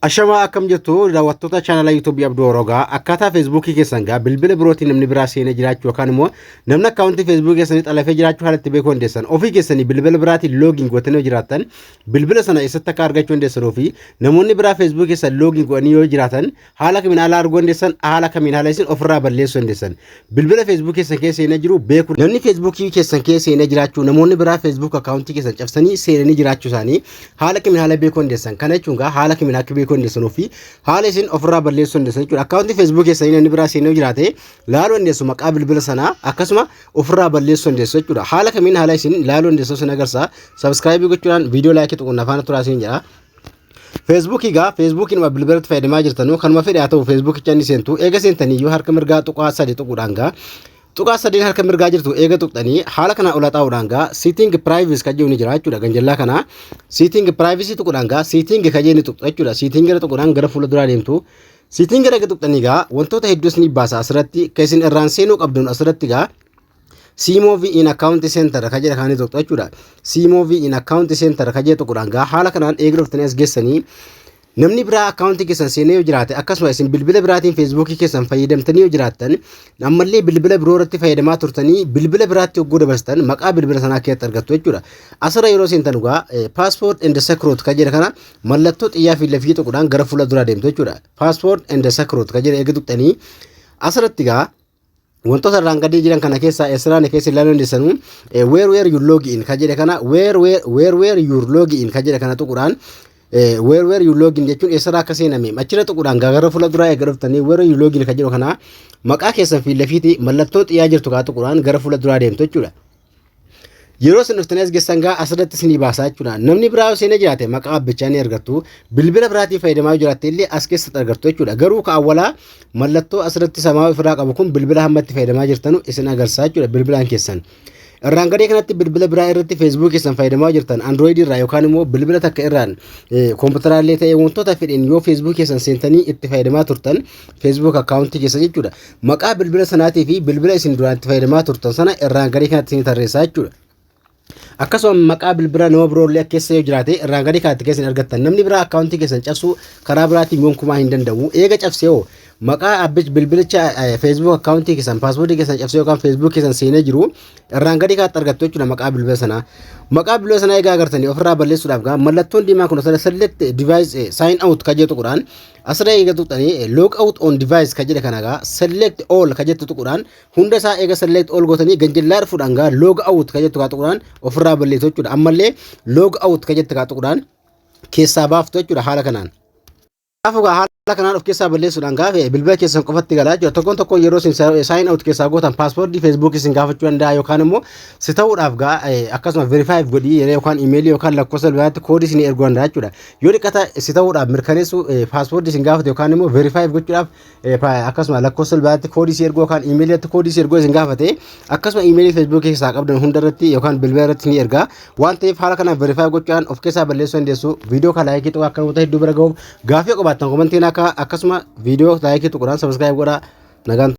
Ashamaa, akkam jirtu daawwattoota chaanala YouTubeii Abduu Orogaa? Akkaataa Facebookii keessan gaa bilbila birootiin namni biraa seenee jiraachuu yookaan immoo namni akkaawuntii Facebookii keessanii xalafee jiraachuu haala itti beekuu dandeessan, ofii keessanii bilbila biraatiin login gootanii yoo jiraattan bilbila sana eessatti akka argachuu dandeessanuu fi namoonni biraa Facebookii keessan login godhanii yoo jiraatan haala kamiin haala arguu dandeessan, haala kamiin haala isin ofirraa balleessuu dandeessan, bilbila Facebookii keessan keessa seenee jiru beekuu, namni Facebookii keessan keessa seenee jiraachuu, namoonni biraa Facebook akkaawuntii keessan cabsanii seenanii jiraachuu isaanii haala kamiin haala beekuu dandeessan. Kana jechuun gaa haala kamiin akka beekuu dandeessanuu fi haala isin ofirraa balleessuu dandeessan jechuudha. Akkaawuntii Facebook keessanii namni biraa seenee yoo jiraate laaluu dandeessu, maqaa bilbila sanaa akkasuma ofirraa balleessuu dandeessu jechuudha. Haala kamiin haala isin laaluu dandeessu sin agarsiisa. Subscribe gochuudhaan viidiyoo like tuquun afaan turaa isin jedha. Facebookii gaa Facebookiin bilbilatti fayyadamaa jirtanuu kanuma fedhe haa ta'u, Facebookicha inni seentu. Eega seentanii yoo harka mirgaa tuqaa sadi tuquudhaan gaa tuqaa sadeen harka mirgaa jirtu eega tuqxanii, haala kana ola xaa'uudhaan gaa setting privacy kan jedhu ni jira jechuudha. Ganjallaa kana setting privacy tuquudhaan gaa setting kan jedhu ni tuqxu jechuudha. Setting irra tuquudhaan gara fuula duraa deemtu. Setting irra tuqxanii gaa wantoota hedduus ni baasa. Asirratti kan isin irraan seenuu qabdan, asirratti gaa "See more in account center" kan jedha kan tuqxu jechuudha. "See more in account center" kan jedhu tuquudhaan gaa haala kanaan eega dhuftanii as geessanii, namni biraa akkaawuntii keessan seenee yoo jiraate, akkasuma isin bilbila biraatiin Facebookii keessan fayyadamtanii yoo jiraattan, ammallee bilbila biroo irratti fayyadamaa turtanii bilbila biraatti yogguu dabarsitan maqaa bilbila sanaa keessatti argattu jechuudha. Asirra yeroo seentan dhugaa "password and security" kan jedha kana mallattoo xiyyaa fi lafii tuquudhaan gara fuula duraa deemtu jechuudha. "Password and security" kan jedha eega tuqxanii, asirratti gaa wantoota irraan gadii jiran kana keessaa esraan keessa ilaaluu dandeessanu "where you log in" kan jedhe kana, "where you log in" kan jedhe kana tuquudhaan, "where you log in" jechuun eessarraa akka seename achirra tuquudhaan gara fuula duraa eega dhuftanii, "where you log in" kan jedhu kana maqaa keessan fi lafiiti mallattoo xiyyaa jirtu kaa tuquudhaan gara fuula duraa deemtu jechuudha. Yeroo isin dhuftanii as geessan gaa asirratti isinii baasaa jechuudha. Namni biraa yoo seenee jiraate maqaa abbichaa ni argattu. Bilbila biraatiin fayyadamaa yoo jiraatte illee as keessatti argattu jechuudha. Garuu ka awwalaa mallattoo asirratti samaa ofirraa qabu kun bilbila hamma itti fayyadamaa jirtanu isin agarsiisa jechuudha bilbilaan keessan. Irraan gadee kanatti bilbila biraa irratti Facebook keessan fayyadamaa jirtan, Android irraa yookaan immoo bilbila takka irraan koompiteraallee ta'ee wantoota fedhin yoo Facebook keessan seentanii itti fayyadamaa turtan, Facebook akkaawuntii keessan jechuudha. Maqaa bilbila sanaatii fi bilbila isin duraan itti fayyadamaa turtan sana irraan gadee kanatti isin tarreessaa jechuudha. Akkasuma maqaa bilbila nama biroollee keessa yoo jiraate irraan gadee kanatti keessan argattan. Namni biraa akkaawuntii keessan cabsuu karaa biraatiin gonkumaa hin danda'u. Eega cabsee hoo maqaa abbich bilbilicha Facebook akkaawuntii keessan passwordii keessan cabsee yookaan Facebook keessan seenee jiru irraan gadee kanatti argattu jechuudha maqaa bilbila sanaa. Maqaa bilbila sanaa egaa agartanii ofirraa balleessuudhaaf gaa mallattoon diimaa kun asirra "select device sign out" kan jedhu tuquudhaan, asirra eega tuqxanii "log out on device" kan jedhe kana gaa "select all" kan jettu tuquudhaan, hunda isaa eega select all gootanii, ganjillaa dhufuudhaan gaa "log out" kan jettu kaa tuquudhaan ofirraa balleessu jechuudha. Ammallee "log out" kan jettu kaa tuquudhaan keessaa baaftu jechuudha haala kanaan. Kanaafuu haala kanaan of keessaa balleessuudhaan gaafa bilbila keessan qofatti galaa jechuudha. Tokkoon tokkoon yeroo isin sign out keessaa gootan passwordii Facebookii isin gaafachuu danda'a yookaan immoo si ta'uudhaaf gaa akkasuma verify godhii yookaan imeelii yookaan lakkoofsa bilbilaatti koodii isin erguu danda'a jechuudha. Yoo dhiqata si ta'uudhaaf mirkaneessuu passwordii isin gaafate yookaan immoo verify gochuudhaaf akkasuma lakkoofsa bilbilaatti koodii si erguu yookaan imeeliitti koodii si erguu isin gaafate, akkasuma imeelii Facebookii keessaa qabdan hunda irratti yookaan bilbila irratti ni ergaa waan ta'eef, haala kanaan verify gochuudhaan of keessaa balleessuu dandeessu. Viidiyoo kana like tuqaa, akka namoota hedduu bira gahuuf. Gaafii qabaattan commentiin akka akkasuma viidiyoo like tuquudhaan subscribe godhaa. Nagaan.